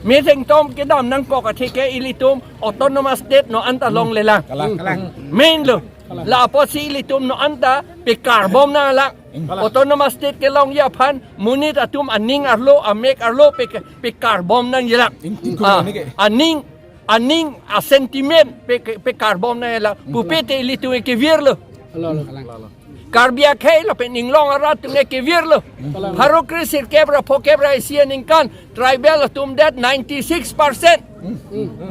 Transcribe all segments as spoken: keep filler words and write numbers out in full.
Metheng tom kedam nangkok atheke ilitum autonomous state non anta longlelang. Kalang, kalang. Main lo. La apotsi ilitum non anta pekarbom nanglang. Kalang. Autonomous state kelongji aphan monit atum aning arlo, amek arlo pe, pekarbom nangjilang. Ingting Ah, kumani ke. aning, aning a sentiment pe, pekarbom nangjilang. Pupe te ilitum ekevir lo. Alo, alo. Kalang. Karbi akhei lapen inglong arat atum ekevir lo. Kalang. Pharo kre sirkep ra phokep ra isi aningkan tribal atum det ninety-six percent.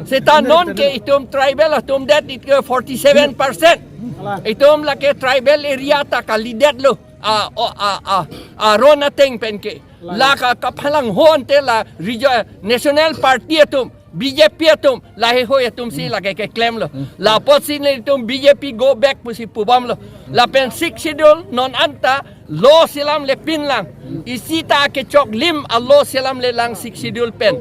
Seta non ke itum tribal atum det it ke forty-seven percent. Itum lake tribal area ta kalidet lo. A, o, a, a, aron ateng pen ke. Laka kaphalang hon te la region, national party atum, B J P atum, lahei hoi atum si lake keklem lo. La apotsi nelitum B J P go back pusi pubom lo. Lapen Sixth Schedule non anta law selamlepin lang. Isi ta kechoklim a law selamlelang Sixth Schedule pen.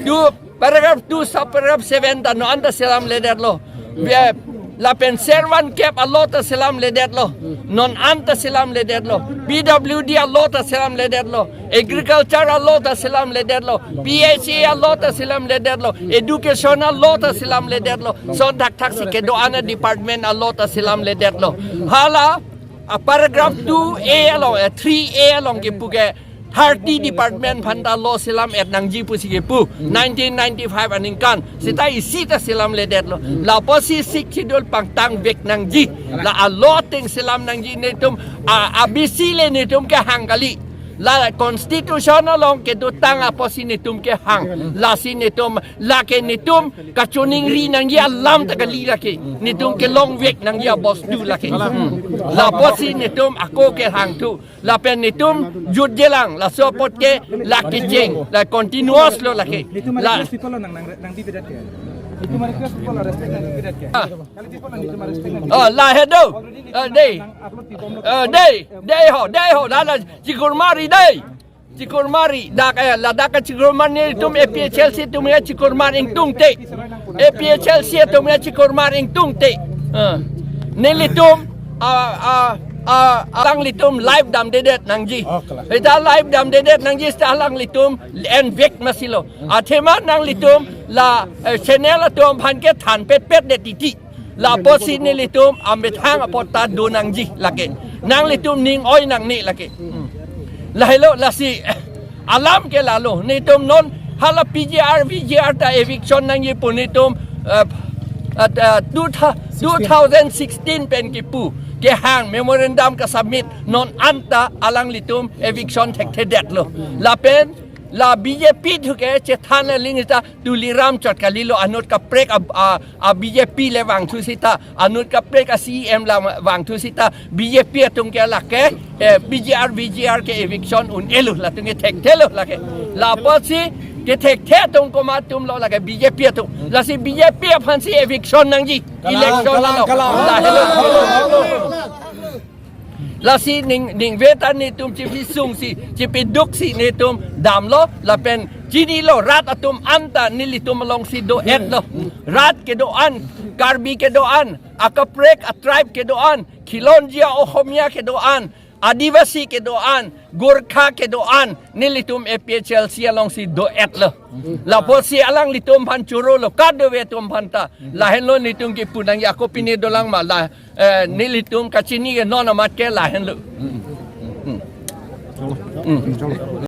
Tu paragraph two subparagraph seven ta non anta selamledet lo. Be, lapen servant cap a law ta selamledet lo. Non anta selamledet lo. P W D a law ta selamledet lo. Agriculture a law ta selamledet lo. P H A a law ta selamledet lo. Education a law ta selamledet lo. Son thakthak si kedo-an a department a law ta selamledet lo. Hala a paragraph two A along, eh, three A along kepu ke thirty department aphan ta law selam-et nangji pusi kepu. Nineteen ninety-five aningkan. Seta isi ta selamledet lo. La apotsi Sixth Schedule pangtang vek nangji. La a law ateng selam nangji netum a, a B C le netum kehang kali. La constitution along kedotang apotsi netum kehang. Lasi netum lake netum kachiningri nangji alam ta kali lake. Netum kelong vek nangji abostu lake. Hmm. La apotsi netum ako kehang thu. Lapen netum jutjelang, laso apot ke la kecheng, la continuous lo lake. Netum La request people lo nang, nang, nangpipedet ke. Netum request people lo respect nangpipedet ke. Ah. Kali people lo netum respect nang. Oh, lahei do. Eh, dei. Nang upload people lo. Eh, dei, dei ho, dei ho, la la chikurmari dei. Chikurmari, dak, eh, ladak ke chikurmar netum A P H L C atum ya chikurmar ingtungte. A P H L C atum ya chikurmar ingtungte. Eh. Nelitum, ah, ah, ah, alanglitum live damdedet nangji. Oh, kalang. Seta live damdedet nangji seta alanglitum en vek masi lo. Athema nanglitum la, eh, channel atum aphan ke thanpetpetdet titi. La apotsi nelitum amethang apot ta do nangji lake. Nanglitum ning oi nangne lake. Hmm. Lahelo lasi alam ke lalo. Netum non hala P G R, V G R ta eviction nangji pu netum, eh, eh, eh, two tha-, two thousand sixteen pen kepu kehang memorandum kasubmit non anta alanglitum eviction thekthedet lo. Lapen la B J P thu ke chethan aling ta Tuliram chot kalilo, anut kaprek a, a, a B J P le vangthu seta, anut kaprek a C E M le vangthu seta, B J P atum ke lake, eh, P G R, V G R ke eviction un-elo, latum ke thekthelo lake. La apotsi kethekthe atum komat atum lo lake B J P atum. Lasi B J P aphansi eviction nangji. Kalang, election kalang, along. Kalang. Lahelo. Lasi ning, ningve ta netum chipisungsi, chipiduksi netum damlo, lapen chinilo rat atum anta nelitum alongsi do-et lo. Rat kedo-an, Karbi kedo-an, akaprek a tribe kedo-an, Khilonjia Ohomia kedo-an, Adivasi kedo-an, Gorkha kedo-an, nelitum A P H L C alongsi do-et lo. La apotsi alanglitum aphan choro lo, kadokave atum aphan ta. Lahenlo netum kepu nangji, ako pine dolang ma la, eh, nelitum kachini ke non amat ke lahenlo. Hmm. Hmm.